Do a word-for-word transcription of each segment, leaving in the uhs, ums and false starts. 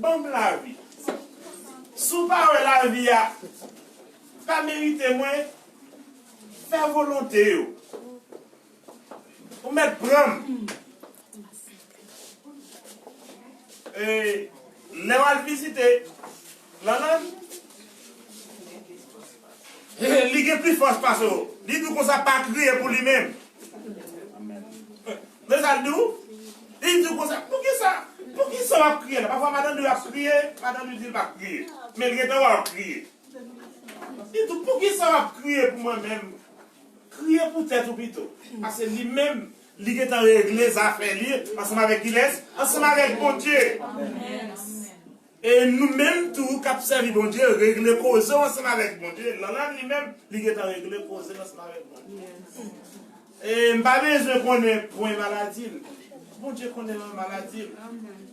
Ban m lavi. Si w pa wè lavi a pa merite mwen, fè volonte yo. Ou mèt pran m. E, lè w al vizite Lanlann, li gen plis fòs pase w. Li di w konsa pa kriye pou li menm. Men sa l di w? Li di w konsa, poukisa, poukisa w ap kriye la? Pafwa madanm li ap kriye, madanm li di l pa kriye. Men l gentan wè w ap kriye. Li di w, poukisa w ap kriye pou mwen menm? Kriye pou tèt ou pito. Paske li menm, li gentan regle zafè li ansanm avèk kilès? Ansanm avèk Bondye. E nou menm tou k ap sèvi Bondye, regle koze w ansanm avèk Bondye. Lanlann li menm, li gentan regle koze l ansanm avèk Bondye. E m pa bezwen konnen pwen maladi l. Bondye konnen pwen maladi l.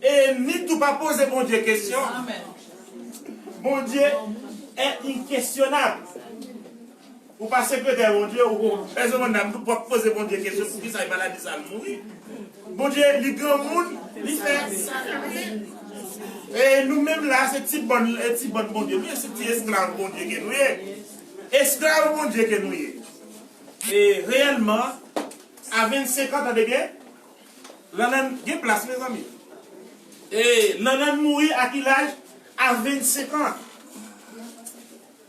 E ni tou pa poze Bondye kesyon. Bondye est inquestionnable. Ou pa sekretè Bondye, ou pèsonn nan tou p ap poze Bondye kesyon poukisa maladi sa l mouri. Bondye, li granmoun, li fè sa l vle. E nou menm la, se ti bòn, e ti bòn Bondye nou ye, se ti esklav Bondye ke nou ye. Esklav Bondye ke nou ye. E reyèlman, a vennsenk an, tande byen, Lanlann gen plas, mezanmi. E Lanlann mouri a ki laj? A vennsenk an.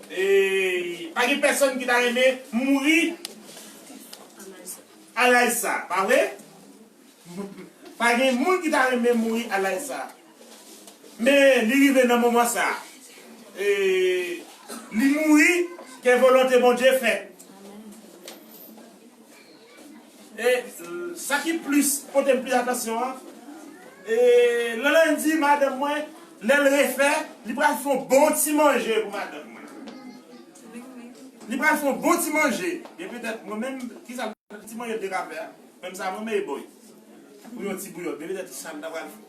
E pa gen pèsonn ki ta renmen mouri a laj sa, pa vre? Pa gen moun ki ta renmen mouri a laj sa. Men li rive nan moman sa. E li mouri, ke volonte Bondye fèt. E sa ki plis pote m plis atansyon an, e Lanlann di madanm mwen, lè l refè, li pral fè yon bon ti manje pou madanm mwen. Li pral fè yon bon ti manje. E petèt mwen menm, kisa ti manje l te ka fè a? Menm sa mwen, men boy. Pou yon ti bouyòn. Men petèt sa l ta pral fè.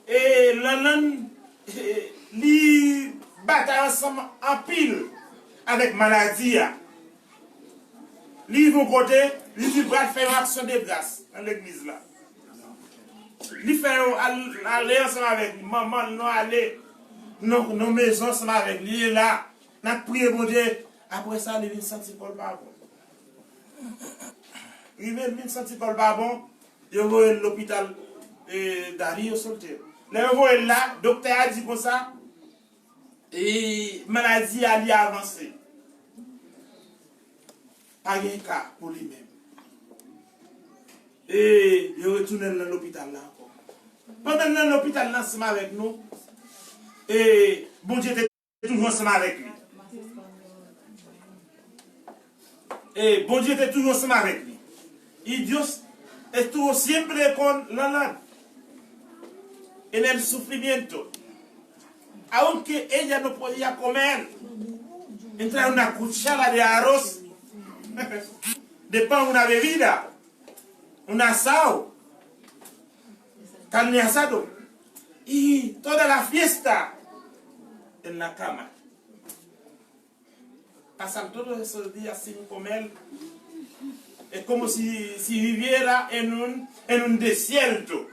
E Lanlann, e, li batay ansanm anpil avèk maladi a. Li rive yon kote, li di l pral fè yon aksyon de gras nan legliz la. Li fè yon al-, ale ansanm avèk li. Manman l, nou ale nan, nan mezon ansanm avèk li. Li la, n ap priye Bondye. Apre sa, li vin santi kò l pa bon. Rive l vin santi kò l pa bon, yo voye l lopital, e, Dali yo sote. Lè yo voye l la, doktè a di konsa, e, maladi a li avanse. Pa gen ka pou li menm. E yo retounen l nan lopital la ankò. Pandan l nan lopital la ansanm avèk nou, e Bondye te toujou ansanm avèk li. E Bondye te toujou ansanm avèk li. Y Dios estuvo siempre con Lanlann en el sufrimiento, aunque ella no podía comer, entrar una cuchara de arroz, de pan, una bebida, un asado, carne asado, y toda la fiesta en la cama. Pasar todos esos días sin comer es como si, si viviera en un, en un desierto.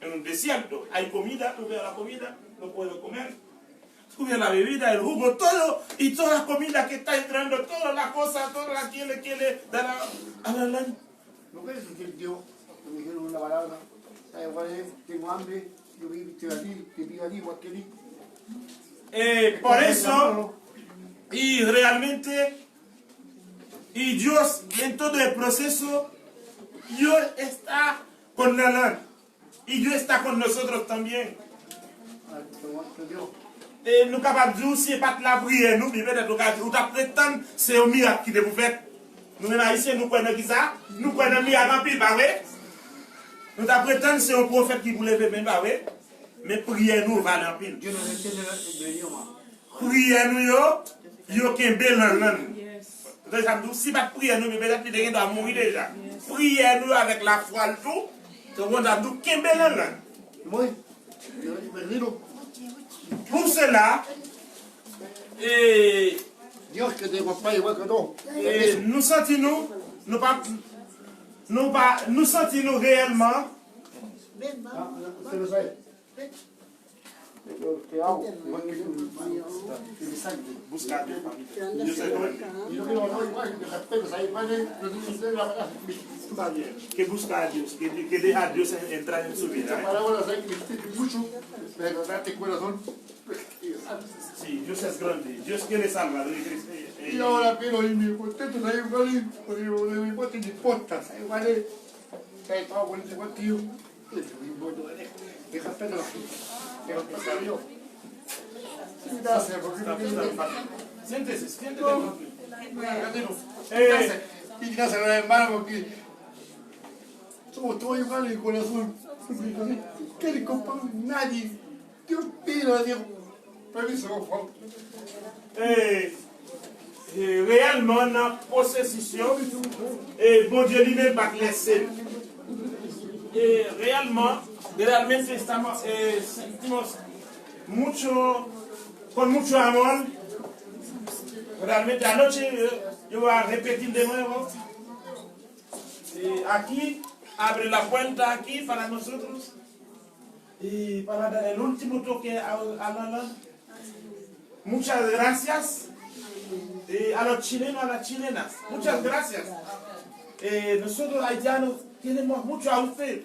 En un desierto. Hay comida, tú ves la comida, no puedo comer. Tú ves la bebida, el jugo, todo, y toda la comida que está entrando, toda la cosa, toda la quiere, quiere dar a, a la, la, Nou konnen se te Dye, nou mete nou nan balal la. Sa yo konnen, te nou anble, yo vin te li, te vin li, w ap te li. E por eso, y realmente, y Dios en todo el proceso, Dios está con Lanlann. Y Dios está con nosotros también. E nou kapab di w, si e pa t lapriyè nou, men petèt ou ka di, ou t ap ret tann se yon mirak ki te pou fèt. Nou menm Ayisyen, nou kwè nan kisa? Nou kwè nan mirak anpil, pa vre? Nou t ap ret tann se yon pwofèt ki pou leve men, pa vre? Men priyè nou vale anpil. Priyè nou yo, yo kenbe Lanlann. Ou tande sa m di w? Si pa t priyè nou, men petèt li te gendwa mouri deja. Priyè nou yo avèk lafwa l tou, se konn sa m di w, kenbe Lanlann. Pour cela, e, e, nou santi nou, nou pa, nou pa, nou santi nou reyèlman, Que busca a Dios, que, que deja a Dios en- entrar en su vida, ¿eh? Sí, Dios es grande, Dios quiere salvar, eh, eh, Y ahora, pero, y mi contento, ahí vale, porque no me importa, no importa, ahí vale. Ahí está, bueno, te contigo. Siéntese, siéntese tranquilo. Eh, Ignacio, hermano, porque somos todos iguales de corazón. ¿Qué le compra nadie? Dios mío, Dios. Permiso, por favor. Eh, eh, reyèlman, nan pwosesis yo, eh, Bondye li menm pa t lèse l. Eh, reyèlman, realmente estamos, eh, sentimos mucho, con mucho amor. Realmente, anoche, eh, yo va repetir de nuevo. Eh, aquí, abre la puerta aquí para nosotros. Y para dar el último toque a, a Lanlann, muchas gracias. Y a los chilenos, a las chilenas, muchas gracias. Eh, nosotros haitianos tenemos mucho a usted.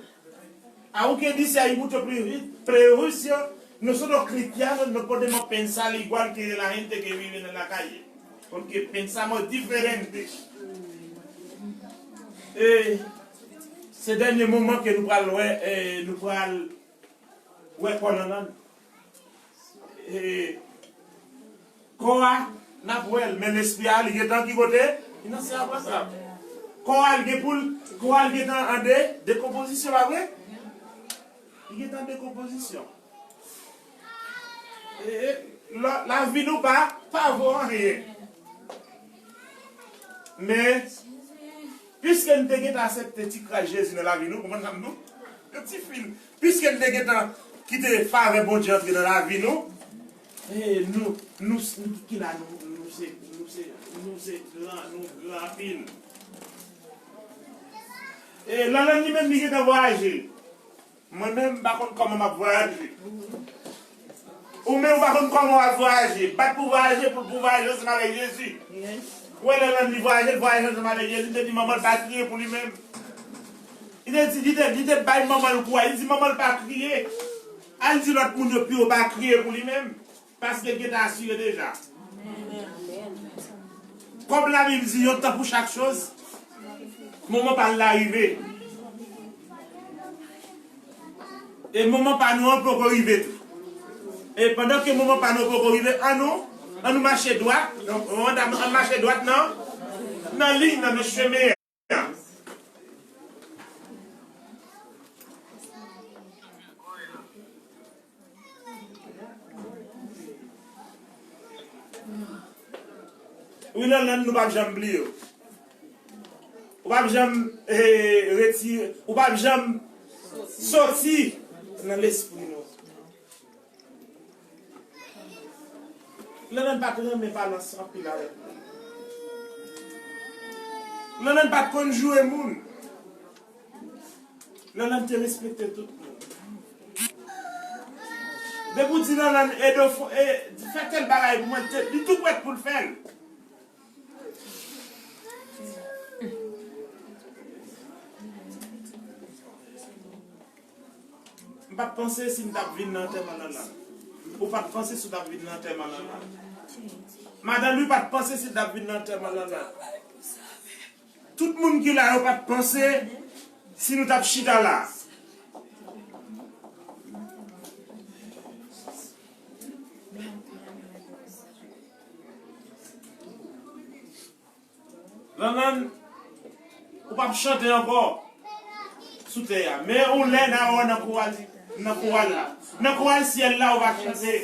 Aunque dice hay mucho preju- prejuicio, nosotros cristianos no podemos pensar igual que la gente que vive en la calle, porque pensamos diferente. Eh, Se dènye moman ke nou pral wè, eh, nou pral wè kò Lanlann. Eh, kò a, n ap wè l, men lespri a, li gentan ki kote? Li nan sè a pwasa. Kò a, li gen pou l, kò a, li gentan an de, dekonpozisyon, pa vre? Li gentan dekonpozisyon. E, e, la, lavi nou pa, pa vo anyen. Men, piske n te gentan aksepte ti kras Jezi nan lavi nou, konprann sa m di w? Yon ti fil. Piske n te gentan kite favè Bondye antre nan lavi nou, e, nou, nou, nou, ki la, nou, nou se, nou se, nou se gran, nou gran anpil. E, Lanlann li menm, li gentan vwayaje. Mwen menm, m pa konn kòman m ap vwayaje. Ou menm, ou pa konn kòman w ap vwayaje. Bat pou vwayaje, pou, pou vwayaje ansanm avèk Jezi. Ou wè, lè Lanlann li vwayaje, l vwayaje ansanm avèk Jezi, m te di manman l pa kriye pou li menm. Li te di, li te, li te bay manman l kouraj, li di manman l pa kriye. Al di lòt moun yo pou yo pa kriye pou li menm. Paske l gentan asire deja. Kòm Labib di, yon tan pou chak choz, moman pa l la rive. E moman pa nou an poko rive tou. E pandan ke moman pa nou poko rive, ann nou, ann nou mache dwat, ann, ann mache dwat nan, nan liy nan, nan chemen an. Wi, Lanlann, nou p ap janm bliye w. Ou p ap janm, eh, retire, ou p ap janm soti nan lespri nou. Lanlann pa t renmen pale anpil avèk moun. Lanlann pa t konn joure moun. Lanlann te respekte tout moun. Depi w di Lanlann, ede w fè, e, fè tèl bagay pou mwen, te, li tou prèt pou l fè l. M pa t panse si m t ap vin nan antèman Lanlann. Ou pa t panse si w t ap vin nan antèman Lanlann. Madan Lwi pa t panse si l t ap vin nan antèman Lanlann. Tout moun ki la yo pa t panse si nou t ap chita la. Lanlann, ou p ap chante ankò sou tè a. Men yon lè n a wè w nan koral, nan koral la. Nan koral syèl la, ou va chante.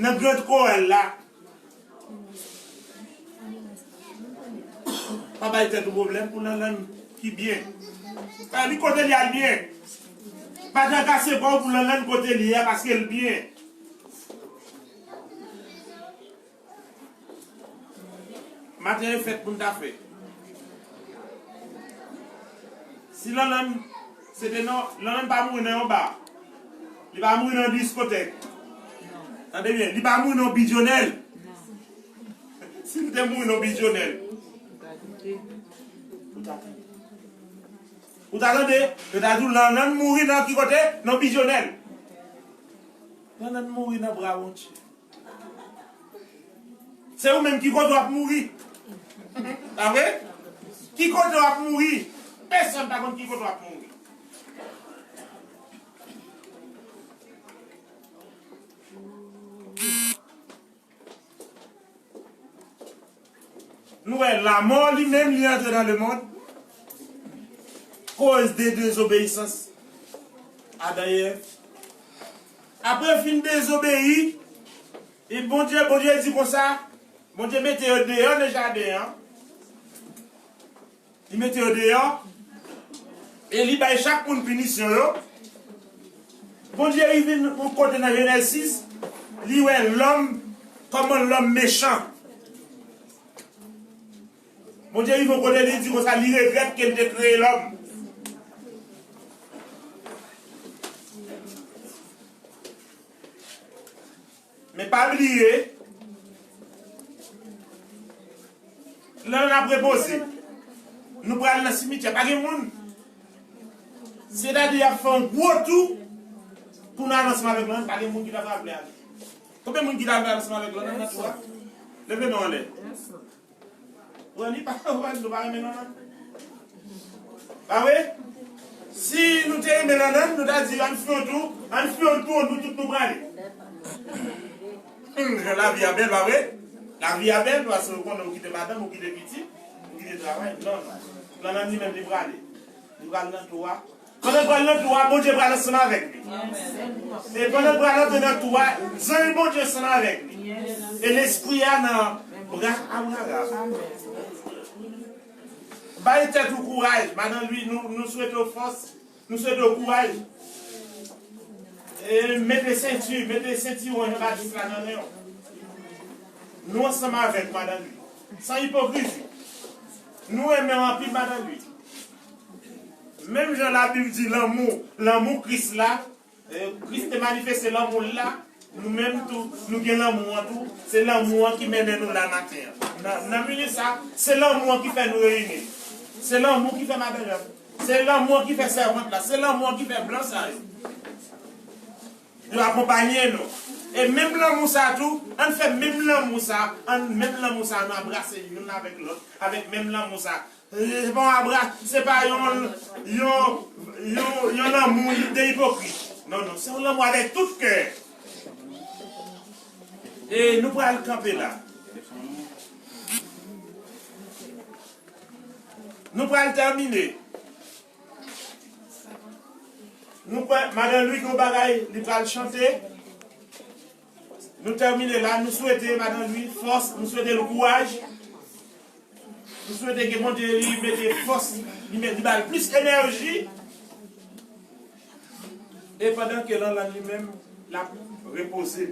Nan gran koral la. Pa bay tèt ou pwoblèm pou Lanlann ki byen. Pa li kote li al byen. Pa trakase kò w pou Lanlann kote li ye a, paske l byen. Maten an e fèt pou n ta fè. Si Lanlann, se te non, Lanlann pa mouri nan yon ba. Li pa mouri nan diskotèk. Tande byen, li pa mouri nan bidyonèl. Si l te mouri nan bidyonèl, ou ta tande. Ou ta tande, yo ta di w Lanlann mouri nan ki kote? Nan bidyonèl. Lanlann mouri nan bra Bondye. Se ou menm ki kote w ap mouri. Pa vre? Ki kote w ap mouri? Pèsonn pa konn ki kote w ap mouri. Nou wè, lamò li menm, li antre nan lemonn koz de dezobeyisans Adan e Èv. Apre yo fin dezobeyi, e Bondye, Bondye di konsa, Bondye mete yo deyò nan jaden an. Li mete yo deyò. E li bay chak moun pinisyon yo. Bondye rive yon kote nan Jenèz sis, li wè lòm kòman lòm mechan. Bondye rive yon kote, li di konsa, li regrèt ke l te kreye lòm. Men pa bliye, lè n ap repoze, nou pral nan simityè, pa gen moun. Sètadi, y ap fè yon gwo tou pou n al ansanm avèk Lanlann, pa gen moun ki ta pral vle ale. Konbyen moun ki ta vle al ansanm avèk Lanlann nan tou a? Leve men w anlè. Wè, li pa, wè, nou pa renmen Lanlann. Pa vre? Si nou te renmen Lanlann, nou ta di, ann fè yon tou, ann fè yon tou, nou tout nou prale. Hmm, lavi a bèl, pa vre? Lavi a bèl, paske ou konnen ou kite madanm, ou kite pitit, ou kite travay. Non, non. Lanlann li menm, li prale. Li pral nan tou a. Pandan l pral nan tou a, Bondye pral ansanm avèk li. E pandan l pral antre nan tou a, zanj Bondye ansanm avèk li. E lespri a nan bra Abraram. Bay tèt ou kouraj, madan Lwi, nou, nou swete w fòs, nou swete w kouraj. E mete senti, mete sentiwon Jan Batis la nan nen w. Nou ansanm avèk madan Lwi. San ipokrizi. Nou renmen w anpil, madan Lwi. Menm jan Labib di lanmou, lanmou Kris la, e, Kris te manifeste lanmou l la, nou menm tou, nou gen lanmou an tou. Se lanmou an ki mennen nou la maten an. Nan, nan minit sa, se lanmou an ki fè nou reyini. Se lanmou an ki fè madan Jaf. Se lanmou an ki fè sèvant la. Se lanmou an ki fè blan sa yo. Yo akonpaye nou. E menm lanmou sa tou, ann fè menm lanmou sa, ann menm lanmou sa, nou anbrase youn avèk lòt, avèk menm lanmou sa. Se pa yon abra, se pa yon, yon, yon, yon lanmou de ipokrit. Non, non, se yon lanmou avèk tout kè. E nou pral kanpe la. Nou pral tèmine. Nou kwè, madan Lwi gen yon bagay, li pral chante. Nou tèmine la, nou swete madan Lwi fòs, nou swete l kouraj. Nou swete ke Bondye li mete fòs, li met, li ba l plis enèji. E pandan ke Lanlann li menm, l ap repoze.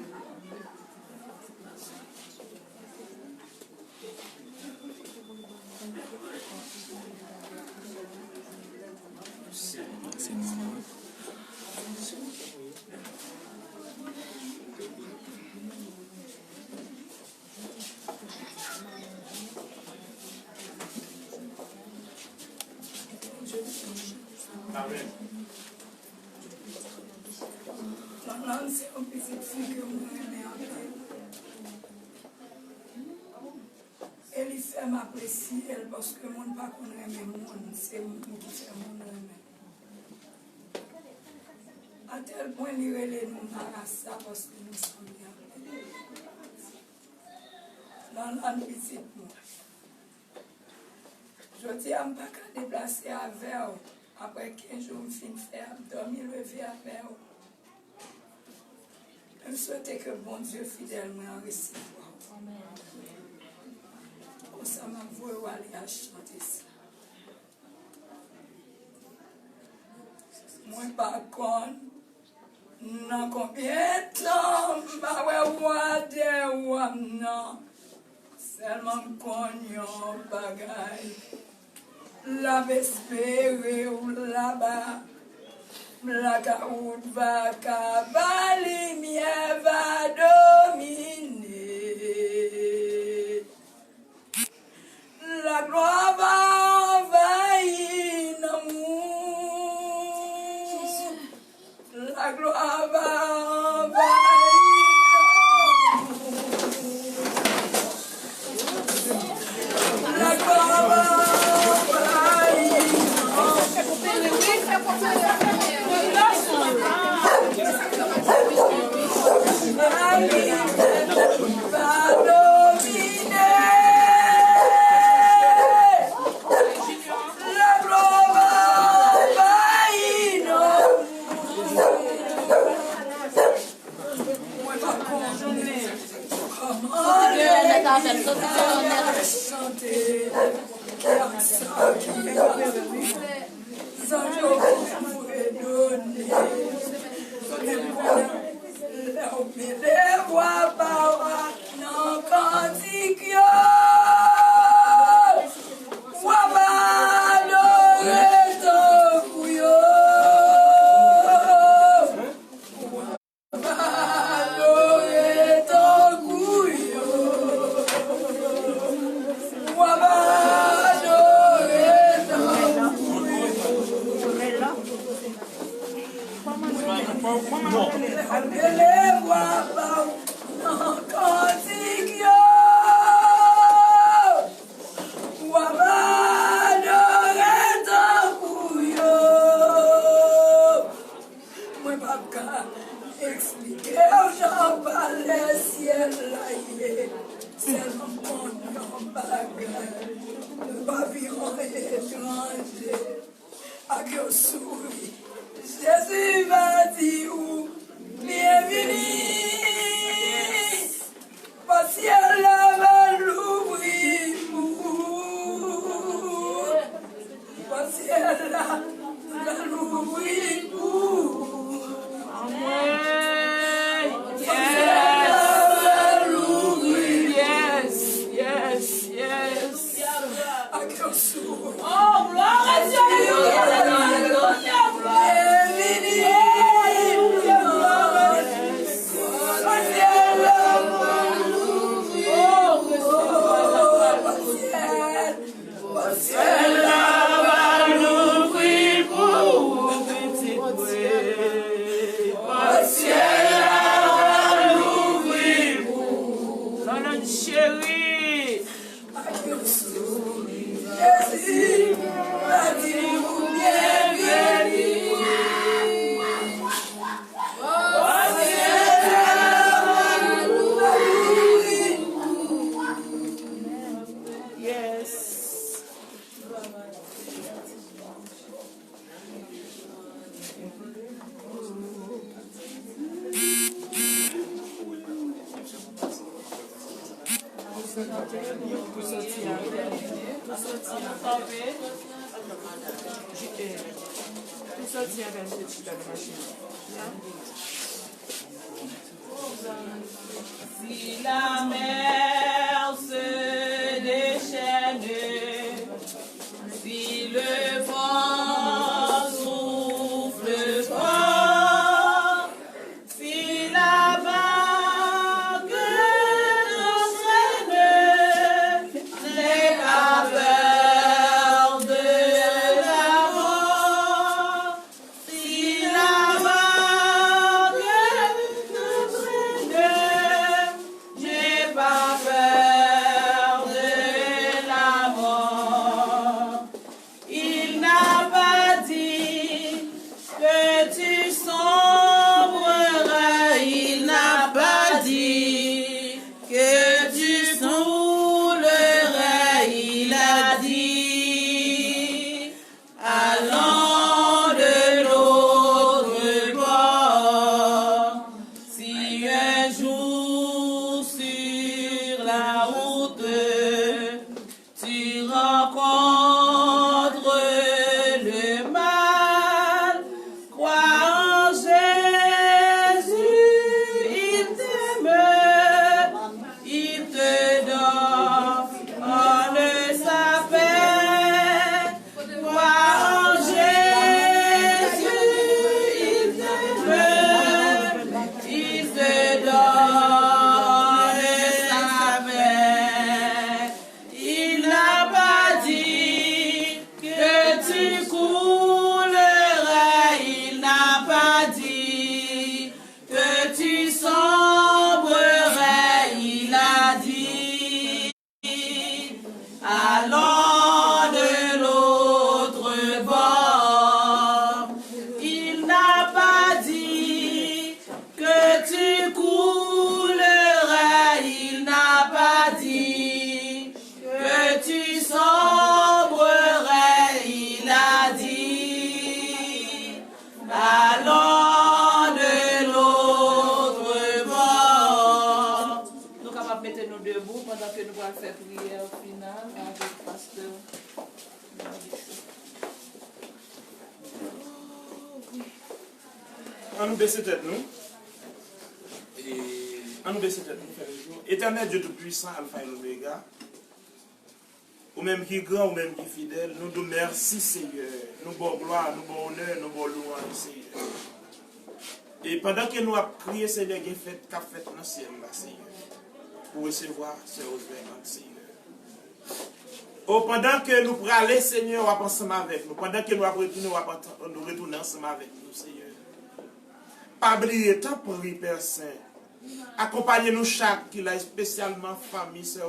Amèn. Lanlann se yon pitit fi ke mwen renmen anpil. E li fè m apresye l paske moun pa konn renmen moun, se moun ki fè moun renmen. Atèl pwen li rele nou marasa paske nou sanble anpil. Lanlann pitit mwen. Jodi a m pa ka deplase avè w. Apre kenz jou m fin fè ap dòmi leve avè w. M swete ke Bondye fidèl mwen an resevwa w. Konsa m ap voye w ale al chante sa. Mwen pa konn nan konbyen tan m pa wè wa dèyè wa m nan. Sèlman m konn yon bagay. L ap espere w laba. Blakawout va kaba, limyè va domine. Laglwa va anvayi nanm ou. Laglwa va anvayi nanm ou. Laglwa va anvayi nanm ou. Mwen pa konnen kòman lè chante ak sa ki pa zanj yo konn fredone. Men m konnen lè w mele vwa pa w a nan kantik yo, w ap adore tankou yo. W ap adore tankou yo. W ap adore tankou yo. Lè w mele vwa pa w nan kantik yo, w ap adore tankou yo. Mwen p ap ka eksplike w jan palè syèl la ye. Sèlman m konn yon bagay, m pa pi yon etranje. Ak yon souri, Jezi va di w, byenvini. Pòt syèl la va louvri pou ou. Pòt syèl la va louvri pou ou. Amèn. Pòt syèl la va louvri. Yes, yes, yes. Ak yon souri. Oh, gloire à Dieu. Alléluia. Byenvini. Oh, Alléluia. Gloire à Dieu. Oh, Jésus. Pòt syèl la va louvri pou ou, pitit mwen. Pòt syèl la va louvri pou ou. Manan cheri. Ak yon souri, Jezi va di w byenvini. Pòt syèl la va louvri pou ou. Yes. Tou sòti avè l, tou sòti avè l, tou sòti avè l, mesye, chita nan machin nan. Si la mer se déchaîne, si le vent souffle fort, si la vague nous traîne, n'aie pas peur de la mort. Si la vague nous traîne, n'aie pas peur de la mort. Il n'a pas Ann nou bese tèt nou. Ann nou bese tèt nou, frè yo. Etènèl Dye Toupuisan, Alfa e Lomega, ou menm ki gran, ou menm ki fidèl, nou di w mèsi, Seyè. Nou ba w glwa, nou ba w onè, nou ba w lwanj, Seyè. E pandan ke nou ap kriye, Seyè, gen fèt k ap fèt nan syèl la, Seyè, pou resevwa sè Rosemary, Seyè. O, pandan ke nou prale, Senyè, w ap ansanm avèk nou. Pandan ke nou ap retounen, w ap antan-, nou retounen ansanm avèk nou, Senyè. Pa bliye, tanpri, Pè Sen. Akonpanye nou chak ki la, espesyalman fanmi, sè,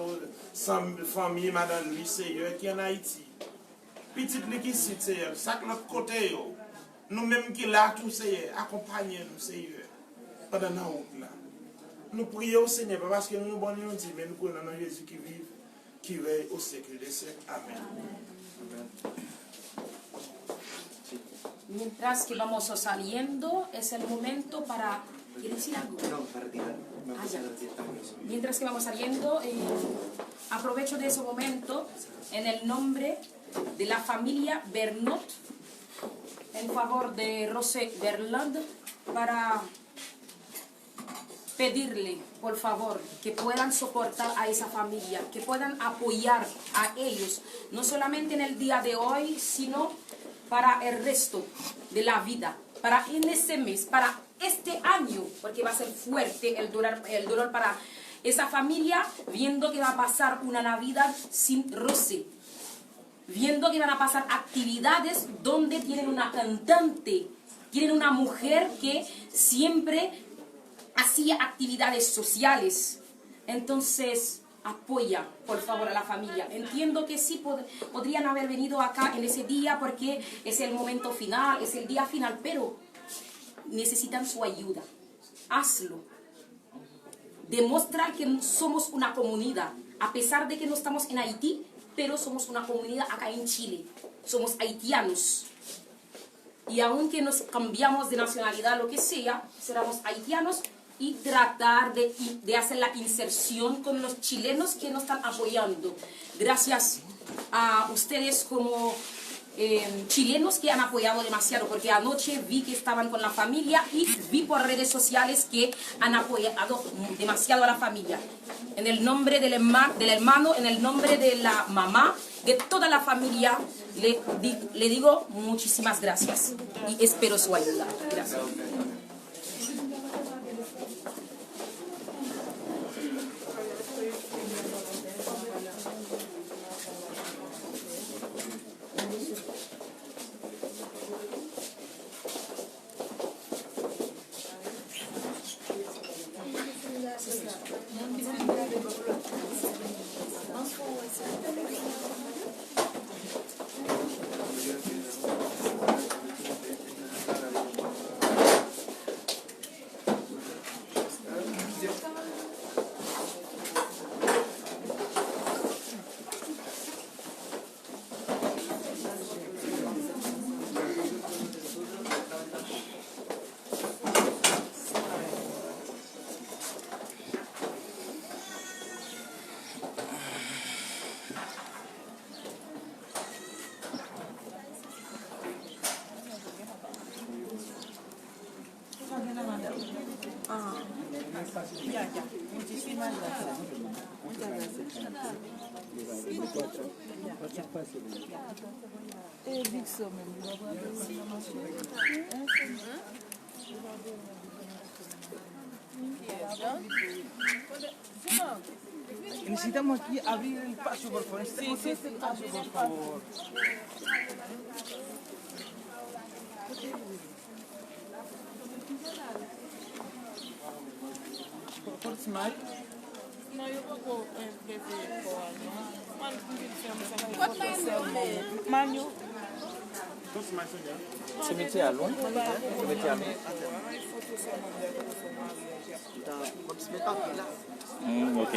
san-, fanmi Madan Lwi, Senyè, ki ann Ayiti. Pitit li ki isit, Senyè, sa k lòt kote yo. Nou menm ki la tou, Senyè, akonpanye nou, Senyè, pandan nan wout la. Nou priye w, Senyè, pa paske nou bon, nou di, men nou priye nan non Jezi ki viv, qui règne au siècle des siècles. Amèn. Mientras que vamos saliendo, es el momento para... ¿Quiere decir algo? No, para tirar. Ah, ya. Mientras que vamos saliendo, eh, aprovecho de ese momento en el nombre de la familia Bernot, en favor de Rose Berland, para pedirle, por favor, que puedan soportar a esa familia, que puedan apoyar a ellos, no solamente en el día de hoy, sino para el resto de la vida, para en este mes, para este año, porque va a ser fuerte el dolor, el dolor para esa familia, viendo que va a pasar una Navidad sin Rose. Viendo que van a pasar actividades donde tienen una cantante, tienen una mujer que siempre hacía actividades sociales. Entonces, apoya, por favor, a la familia. Entiendo que sí pod-, podrían haber venido acá en ese día porque es el momento final, es el día final, pero necesitan su ayuda. Hazlo. Demostrar que somos una comunidad, a pesar de que no estamos en Haití, pero somos una comunidad acá en Chile. Somos haitianos. Y aunque nos cambiamos de nacionalidad, lo que sea, seremos haitianos y tratar de, de hacer la inserción con los chilenos que nos están apoyando. Gracias a ustedes como eh, chilenos que han apoyado demasiado, porque anoche vi que estaban con la familia y vi por redes sociales que han apoyado demasiado a la familia. En el nombre del herma-, del hermano, en el nombre de la mamá, de toda la familia, le, di-, le digo muchísimas gracias y espero su ayuda. Gracias. Necesitamos aquí abrir el espacio, por favor. Necesitamos este espacio, por favor. Kot Smile? Non, yo poko, eh, leve kò a, non. Kot Manyo? Manyo. Simetiè a lwen. Simetiè a lwen. Mm, ok.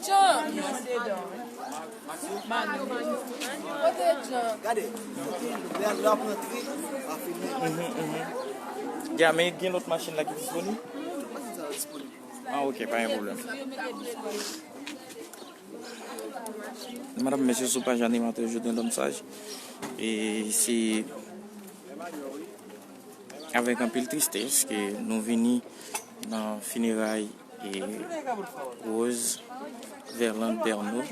Jan! Kote Jan? Gade, lè, lè ap rantre, a filme. Mhm, mhm. Ya, men gen lòt machin la ki disponib? Tout machin sa yo disponib. Ah, ok, pa gen pwoblèm. Madanm, mesye, sou paj Animatè Jodin Lòm Saj. E se avèk anpil tristès ke nou vini nan fineray e Rose Verlande Bernaud.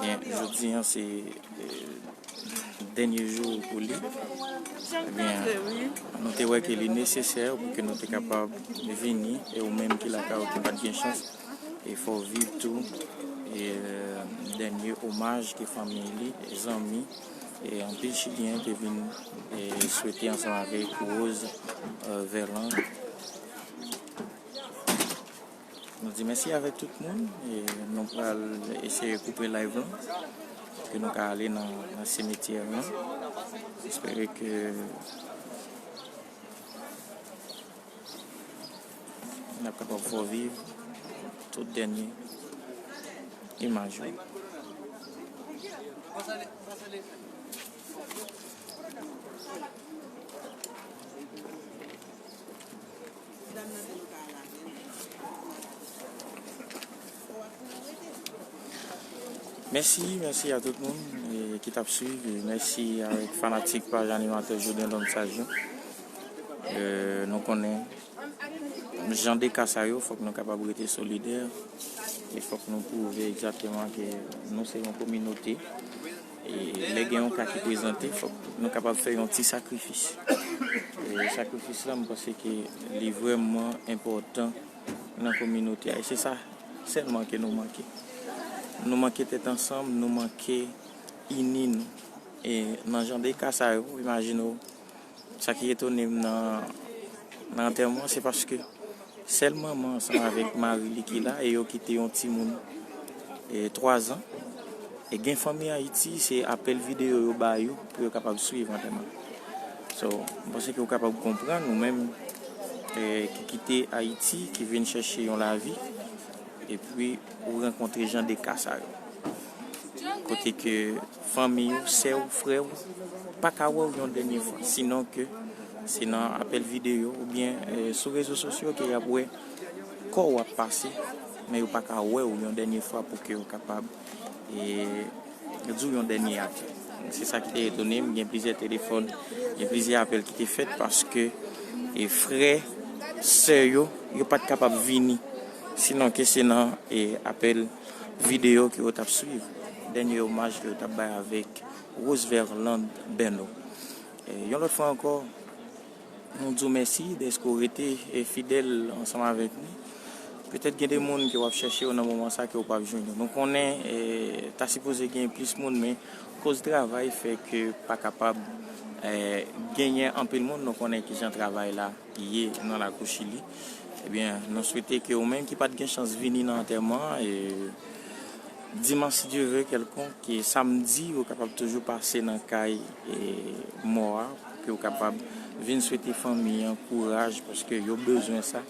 Byen, jodi a se, e, dènye jou pou li. Ebyen, nou te wè ke li nesesè pou ke nou te kapab vini, e ou menm ki lakay ou ki pa t gen chans, e fè w viv tou, e, dènye omaj ke fanmi li, zanmi, e anpil Chilyen te vin, e, swete ansanm avèk Rose, e, Verlande. Nou di mèsi avèk tout moun, e nou pral eseye koupe live lan, ke nou ka ale nan, nan simetyè lan. Espere ke n ap kapab fè w viv tout dènye imaj yo. Mèsi, mèsi a tout moun, e, ki t ap swiv, e mèsi avèk fanatik paj Animatè Jodin Lòm Saj yo. E, nou konnen, jan de ka sa yo, fòk nou kapab rete solidè, e fòk nou pwouve egzakteman ke nou se yon kominote. E lè gen yon ka ki prezante, fòk nou kapab fè yon ti sakrifis. E sakrifis la, m panse ke li vrèman enpòtan nan kominote a. E se sa sèlman ke nou manke. Nou manke tèt ansanm, nou manke ini nou. E nan jan de ka sa yo, imajine w, sa ki etone m nan, nan antèman, se paske sèl manman ansanm avèk mari li ki la, e yo kite yon timoun, e, twa zan. E gen fanmi Ayiti, se apèl videyo yo ba yo pou yo kapab swiv antèman. So, m panse ke w kapab konprann, ou menm, e, ki kite Ayiti, ki vin chèche yon lavi, epi ou rankontre jan de ka sa yo. Kote ke fanmi w, sè w, frè w, pa ka wè w yon dènye fwa, sinon ke se nan apèl videyo oubyen, e, sou rezo sosyo ke y ap wè kò w ap pase, men yo pa ka wè w yon dènye fwa pou ke yo kapab, e, di w yon dènye adye. Se sa ki te etone m, gen plizyè telefòn, gen plizyè apèl ki te fèt paske, e, frè, sè yo, yo pa t kapab vini, sinon ke se nan, e, apèl videyo ke yo t ap swiv, dènye omaj ke yo t ap bay avèk Rose Verlande Bernaud. E, yon lòt fwa ankò, nou di w mèsi dèske w rete, e, fidèl ansanm avèk nou. Petèt gen de moun ke w ap chèche yo nan moman sa ke w p ap jwenn yo. Nou konnen, e, ta sipoze gen plis moun, men koz travay fè ke pa kapab, e, genyen anpil moun. Nou konnen kijan travay la ye nan lakou Chili. Ebyen, nou swete ke ou menm ki pa t gen chans vini nan antèman an, e, dimanch, si Dye vle, kèlkonk, e, samdi, ou kapab toujou pase nan kay, e, mò a, pou ke ou kapab vin swete fanmi an kouraj, paske yo bezwen sa.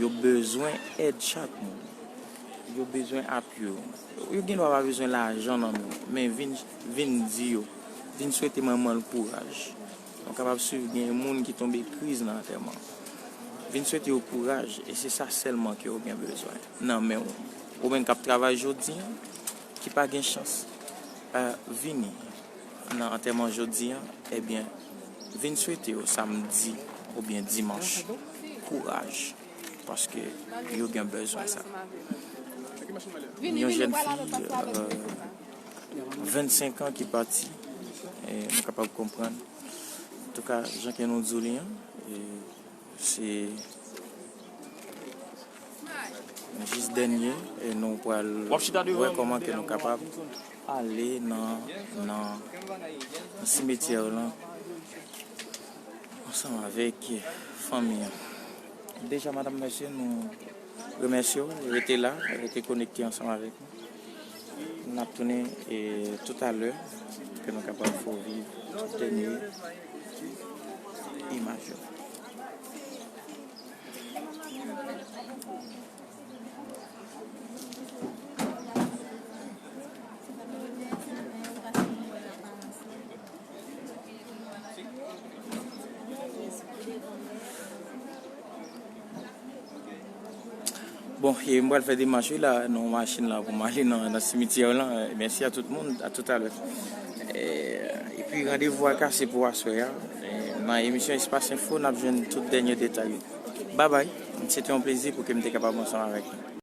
Yo bezwen èd chak moun. Yo bezwen apui yo. Yo gen dwa pa bezwen lajan nan men w, men vin, vin di yo, vin swete manman l kouraj. Nou kapab swiv gen moun ki tonbe kriz nan antèman. Vin swete yo kouraj, e se sa sèlman ke yo gen bezwen nan men w. Ou menm k ap travay jodi a, ki pa gen chans, e, vini nan antèman jodi a, ebyen, vin swete yo samdi oubyen dimanch kouraj, paske yo gen bezwen sa. Yon jèn fi, e, vennsenk an ki pati, e, nou kapab konprann. Antouka, jan ke nou di w li an, e, se jis dènye, e nou pral wè kòman ke nou kapab ale nan, nan, nan simetyè lan ansanm avèk fanmi an. Deja, madanm, mesye, nou remèsye w. Rete la, rete konekte ansanm avèk nou. N ap tounen, e, toutalè, ke nou kapab fè w viv tout dènye imaj yo. Bon, e m pral fè demach wi la, nan machin la pou m ale nan, nan simityè lan. Mèsi a tout moun, a tout a lè. E, epi randevou a kase pou aswè a. E, nan emisyon Espas Enfo, n ap jwenn tout dènye detay yo. Babay, se te yon plezi pou ke m te kapab ansanm avèk nou.